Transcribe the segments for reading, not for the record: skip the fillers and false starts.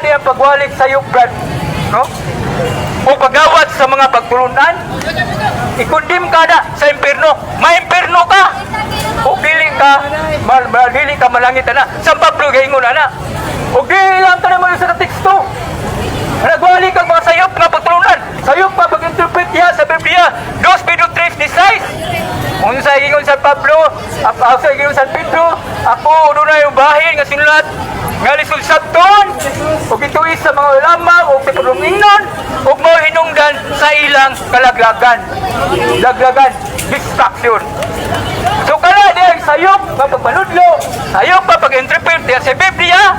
Kana di ang pagwalik sa Brad. No? O pagawat sa mga pagtulunan, i-condemn ka na sa impierno. Ma-impierno ka. O dili ka, dili ka malangit na. San Pablo gaingon na. O dili lang ka naman sa teksto. Nagwali kang mga sayop nga pagtulunan. Sayop pa pag-interpret niya sa Biblia. Dos Pedro 3 ni 6. Unsa ingon San Pablo, sa ingon San Pedro, ako dunay bahin nga sinulat nga lisod sabton ug ituis sa mga ulama ug sa ug mao hinungdan sa ilang kalaglagan. Laglagan, destruction. So kana di ang sayop nga pagpanudlo, sayop pa pag-interpret diya sa Biblia,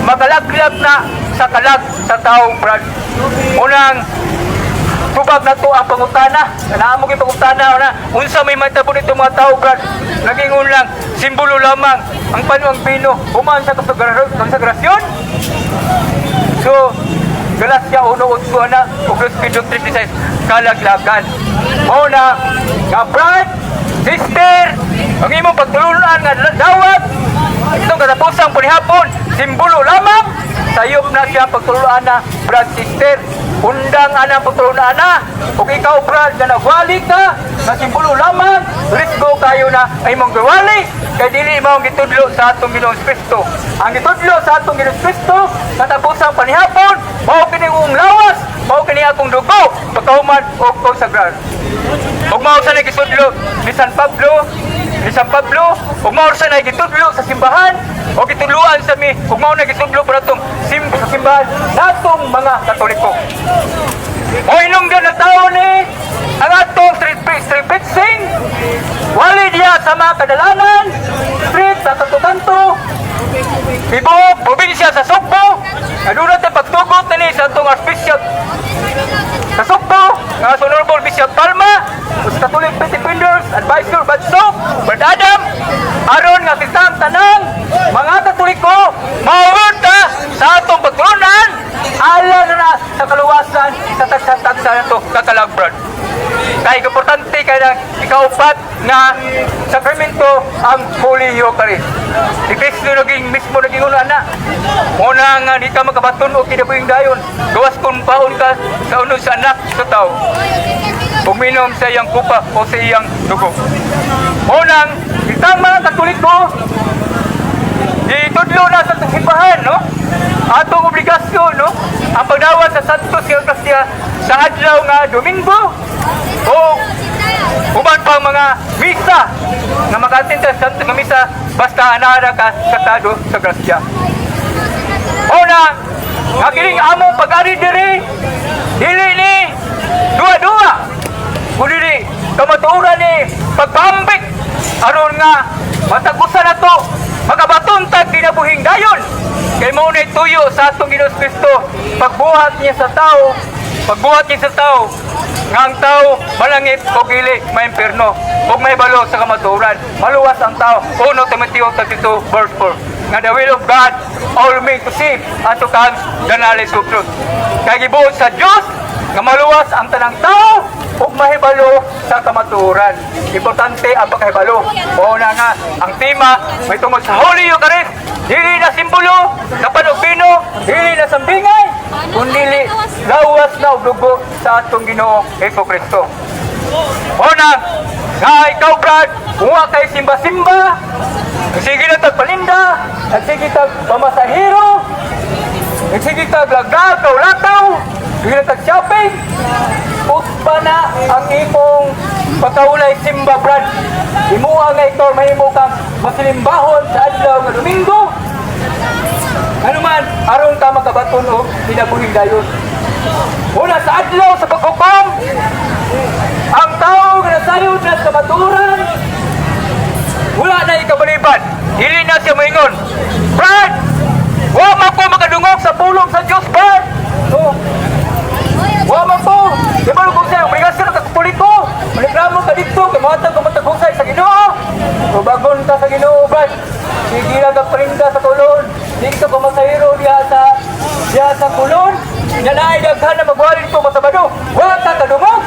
makalaglag na sa kalag sa tao, Brad. Unang tubag na to ang pangutana. Naamo gyud pangutana na unsa may mahitabo nito mga tao, Brad. Nagingon lang simbolo lamang ang pan ug bino human sa konsagrasyon. So Galatia 1:8 na ug 2 Pedro 3:16, kalaglagan. Mao na nga, brad, sister, ang imong pagtulunan nga dawat itong katapusang panihapon, simbolo lamang, sayop na siya pagtulunan na, brad, sister. Undang ana ang pagtulunan na. Ug ikaw, brad, nga nagwali ka, na simbolo lamang, risgo kayo na ay imong giwali, kay dili mao ang gitudlo sa atong Ginoong Kristo. Ang gitudlo sa atong Ginoong Kristo, katapusang panihapon, mao kini akong lawas, mao kini akong dugo, pagkahuman og konsagrar. Ug mao sa gisudlo ni San Pablo, ug mao sa gitudlo sa simbahan, o gitudloan sa mi, ug mao na gisudlo para atong sa simbahan natong mga Katoliko. O hinungdan na tao ni ang atong street preaching, wali diya sa mga kadalanan, street sa kanto-kanto, tibuok probinsya sa Sugbo, aduna tay pagtugot na ni sa atong Archbishop sa Sugbo, nga sa Honorable Bishop Palma, o sa Catholic Faith Defenders, Advisor Badso, Brad Adam, aron nga kitang tanang mga Katoliko, mawod ta sa atong pagtulunan, alang na sa kaluwasan sa tagsa-tagsa nato kakalag, Brad. Kay importante kay na ikaupat nga sakramento ang Holy Eucharist. Si Kristo naging mismo naging una na. Muna nga di ka makabaton og kinabuhing dayon. Gawas kung paon ka sa unod sa anak sa tao. Uminom sa iyang kupa o sa iyang dugo. Unang, kitang mga Katoliko, itudlo na sa atong simbahan, no? Atong obligasyon, no? Ang pagdawat sa Santos Eucharistia sa adlaw nga Domingo o uban pang mga misa nga maka-attend sa Santos nga misa basta anara ka sa estado sa grasya. Una, nga kining among pag-ari diri dili ni duwa-duwa kundi kamatuoran ni pagpambik aron nga matagusan nato makabaton tag kinabuhing dayon, kay mao nay tuyo sa atong Ginoong Kristo pagbuhat niya sa tao, pagbuhat niya sa tao nga ang tao malangit o dili maimpierno ug mahibalo sa kamatuoran, maluwas ang tao. 1 Timoteo 32 verse 4 nga the will of God all men to save and to come the knowledge of truth, kay gibuot sa Dios nga maluwas ang tanang tao ug mahibalo sa kamatuoran. Importante ang pagkahibalo. Mao na nga ang tema may tungod sa Holy Eucharist, dili na simbolo sa pan ug bino, dili na sambingay, kundi lawas na og dugo sa atong Ginoo Hesus Kristo. Mao na nga ikaw, Brad, kung wa kay simba-simba, sige na tag palinda, sige tag pamasahero, sige tag lagaw, lakaw, sige na tag shopping, uspa na ang imong pagkaulay simba, Brad. Imuha nga ikaw mahimo kang masilimbahon sa adlaw nga Domingo. Ano man, aron ka makabaton og kinabuhing dayon. Una sa adlaw sa paghukom, ang tao nga nasayod na sa kamatuoran, wala na ikabaliban. Dili na siya moingon, "Brad, wa man ko makadungog sa pulong sa Diyos, Brad. No. Wa man ko. Di ba kung siya, obligasyon ka Katoliko. Mareklamo ka dito, kay mohatag ka matag husay sa Ginoo. Tubagon ka sa Ginoo, Brad. Sige lang ka parinda sa kulon. Sige ka pamasahero diha sa kulon. Nya naay daghan na magwali dito masabado. Wa ka kadungog.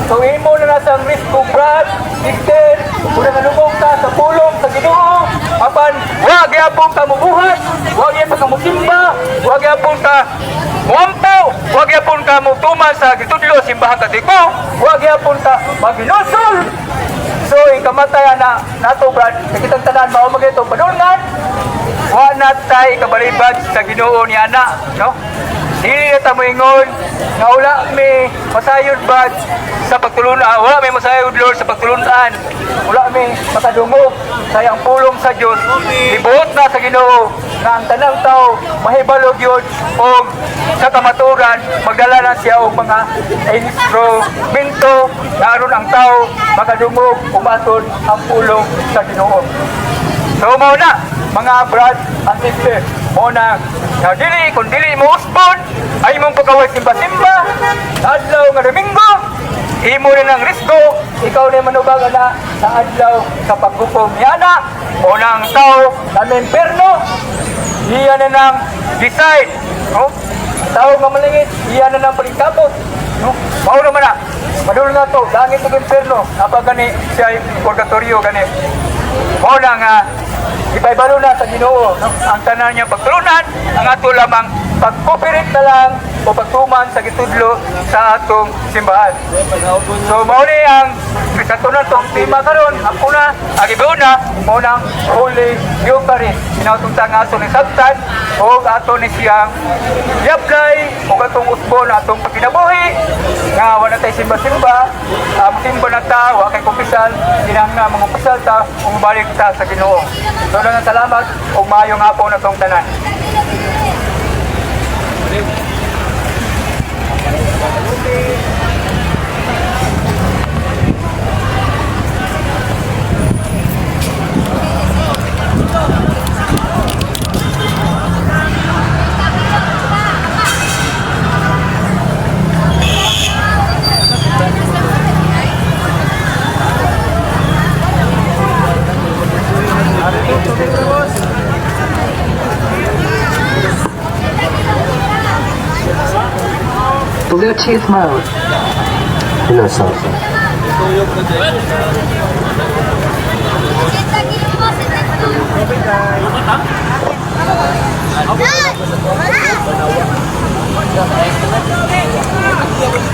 So imo na nasa ang risk, Brad, sister, kung nakadungog ka sa pulong sa Ginoo, apan wa gyapon ka mubuhat, wa gyapon ka musimba, wa Wa gyapon ka muampo, wa gyapon ka mutuman sa gitudlo sa Simbahang Katoliko, wa gyapon ka maginusol. So, ikamatay na nato, Brad, nakitang tanan mao man ito padulngan, wa na tay kabalibad sa Ginoo ni ana, no? Dili na ta moingon nga wala mi masayod bad sa pagtulunan, wala mi masayod, Lord, sa pagtulunan, wala mi makadungog sa iyang pulong sa Dios. Ibuot na sa Ginoo nga ang tanang tao mahibalo gyud og sa kamaturan magdala na siya og mga instrumento nga aron ang tao makadungog, umaton ang pulong sa Ginoo. So mao na, mga brad and sister, mao na nga dili kung dili mo usbon ay imong pagkaway simba-simba adlaw nga Domingo, imo na ng risgo, ikaw na manubag ana sa adlaw sa paghukom ni ana. Mao na ang tao na imperno, iya na nang decide, no? Ang tao nga malingit, iya na nang palingkabot, no? Mao naman na padulong nga to langit ug imperno, napa gani siya purgatorio gani. Mao na nga ipaibalo na sa Ginoo, no? Ang tanan niya pagtulunan, ang ato lamang pag-cooperate na lang o pagtuman sa gitudlo sa atong simbahan. So mao ni ang katunan tong tema karon, ang una, ang ibuuna, mao nang Holy Eucharist. Hinautong ta nga ato ni sabtan o ato ni siyang i-apply o atong usbon atong pagkinabuhi nga wala tay simba-simba, simba na ta, wa kay kumpisal, kinahanglan mga kumpisal ta, ug balik ta sa Ginoo. So daghang salamat ug maayong hapon atong tanan. Bluetooth mode. Hello, sir.